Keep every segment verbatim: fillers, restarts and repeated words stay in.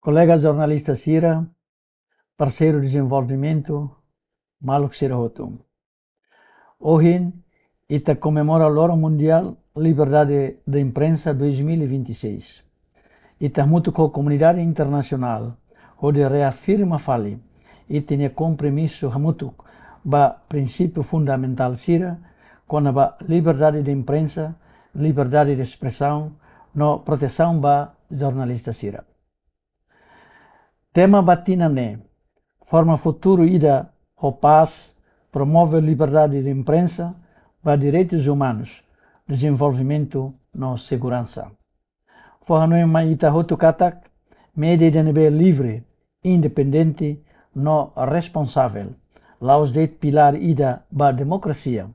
Kolega jornalista sira, parseiru dezenvolvimentu, maluk sira hotu. Ohin, ita komemora Loron Mundiál Liberdade de Imprensa dois mil e vinte e seis. Ita hamutuk ho komunidade internasionál, hodi reafirma fali ita-nia kompromisu hamutuk ba prinsípiu fundamentál sira, kona-ba liberdade de imprensa, liberdade de espresaun, no protesaun ba jornalista sira. Tema ba tinan ne'e, forma futuru ida ho pás, promove liberdade de imprensa, ba direitus umanus, dezenvolvimentu no seguransa. Fó hanoin mai ita hotu katak, média ida ne'ebé livre, independente no responsavel, la'ós de'it pilár ida ba demokrasia,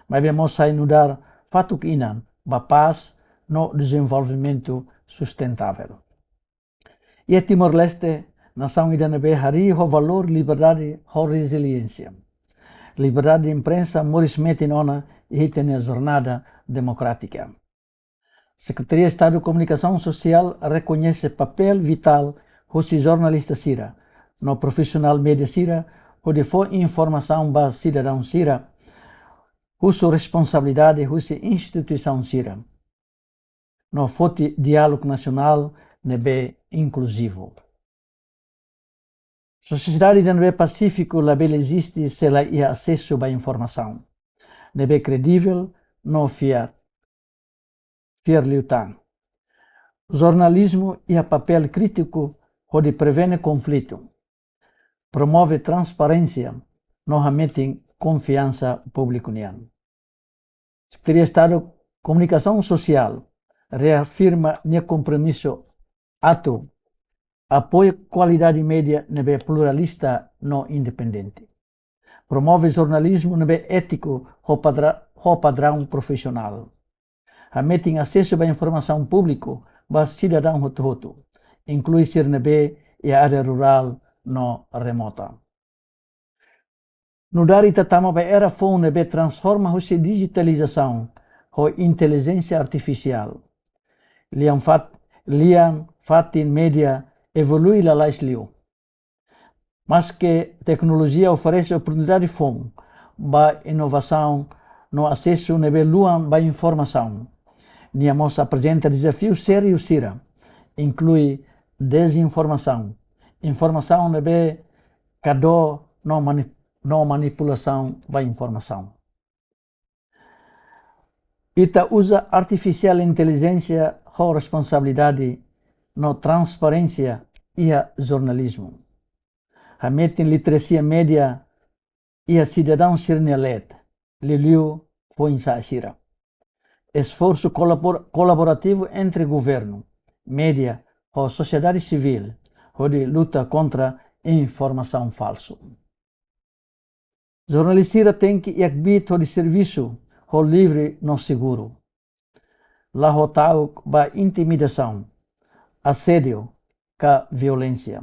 maibé mós sai nu'udar fatuk-inan ba pás no dezenvolvimentu sustentável. Iha Timor-Leste, nasaun ida ne'ebé harii ho valór liberdade ho reziliénsia. Liberdade de imprensa moris metin ona iha ita-nia jornada demokrátika. Sekretaria Estadu Komunikasaun Sosiál rekoñese papél vitál husi jornalista sira no profisionál média sira, hodi fó informasaun ba sidadaun sira, husu responsabilidade husi instituisaun sira, no foti diálogu nasionál ne'ebé inkluzivu. Sosiedade ida ne'ebé pasífiku labele eziste se la iha asesu ba informasaun ne'ebé kredivel no fiar, fiar liután. Jornalizmu iha papél krítiku hodi prevene konflitu, promove transparénsia no hametin konfiansa públiku nian. Sekretaria Estadu Komunikasaun Sosiál reafirma nia kompromisu atu apoia kualidade média ne'ebé pluralista no independente. Promove jornalizmu ne'ebé étiku ho padra-, ho padraun profisionál. Hametin asesu ba informasaun públiku ba sidadaun hotu-hotu, inklui sira ne'ebé iha área rurál no remota. Nu'udar ita tama ba era foun ne'ebé transforma husi dijitalizasaun ho intelijénsia artifisiál, lian fat-, lian fatin média evolui lalais liu. Maske teknolojia oferese oportunidade foun ba inovasaun no asesu ne'ebé luan ba informasaun, nia mós aprezenta dezafiu sériu sira, inklui dezinformasaun, informasaun ne'ebé kado no mani-, no manipulasaun ba informasaun. Ita uza artifisiál intelijénsia ho responsabilidade no transparénsia iha jornalizmu. Hametin literasia média iha sidadaun sira-nia leet, liuliu foin-sa'e sira. Esforsu kolabor-, kolaborativu entre governu, média ho sosiedade sivíl, hodi luta kontra informasaun falsu. Jornalista sira tenke iha kbiit hodi servisu ho livre no seguru, la ho ta'uk ba intimidasaun, asédiu ka violénsia.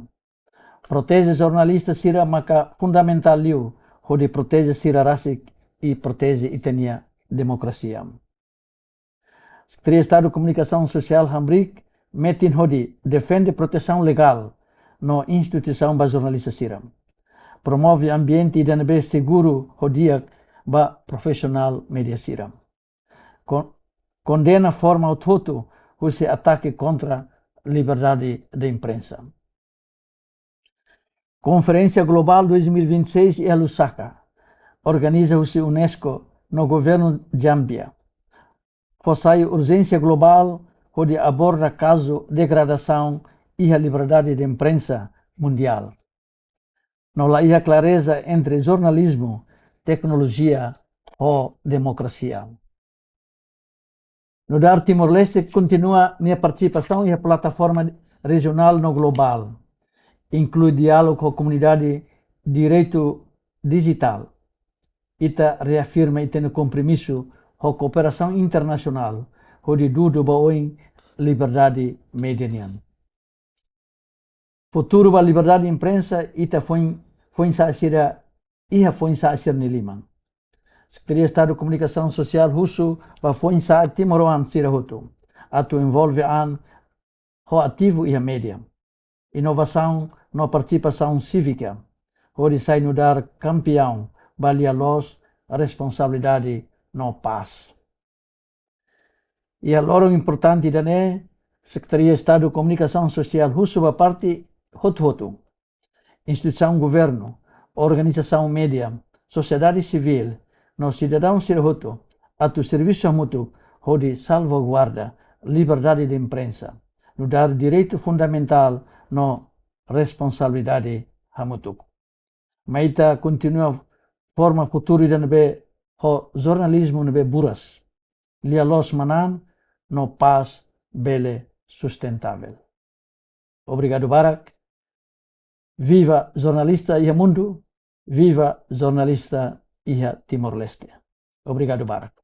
Proteje jornalista sira maka fundamentál liu hodi proteje sira rasik i proteje ita-nia demokrasia. Sekretaria Estadu Komunikasaun Sosiál hamriik metin hodi defende protesaun legál no instituisaun ba jornalista sira. Promove ambiente ida ne'ebé seguru ho di'ak ba profisionál média sira. Kon-, kondena forma hotu-hotu husi atake kontra liberdade de imprensa. Konferénsia Globál dois mil e vinte e seis iha Lusaka, organiza husi UNESCO no governu Zambia, fó sai urjénsia globál hodi aborda kazu degradasaun iha liberdade de imprensa mundiál. No la iha klareza entre jornalizmu, teknolojia ho demokrasia. Nu'udar Timor-Leste kontinua nia partisipasaun iha plataforma rejionál no globál, inklui diálogu ho komunidade direitu dijitál. Ita reafirma ita-nia kompromisu ho kooperasaun internasionál, hodi dudu ba oin liberdade média nian. Futuru ba liberdade imprensa, ita foin, foin-sa'e sira, iha foin-sa'e sira-nia liman. Sekretaria Estadu Komunikasaun Sosiál husu ba foin-sa'e timoroan sira hotu atu envolve an ho ativu iha média. inovasaun no partisipasaun sívika, hodi sai nu'udar kampiaun ba lia-loos, responsabilidade no pás. Iha loron importante ida-ne'e, Sekretaria Estadu Komunikasaun Sosiál husu ba parte hotu-hotu, instituisaun governu, organizasaun média, sosiedade sivíl, no sidadaun sira hotu, atu servisu hamutuk hodi salvaguarda liberdade de imprensa, nu'udar direitu fundamentál no responsabilidade hamutuk. Mai ita kontinua forma futuru ida ne'ebé ho jornalizmu ne'ebé buras, lia-loos manán no pás bele sustentavel. Obrigadu barak. Viva jornalista iha mundu, viva jornalista iha Timor-Leste. Obrigadu barak.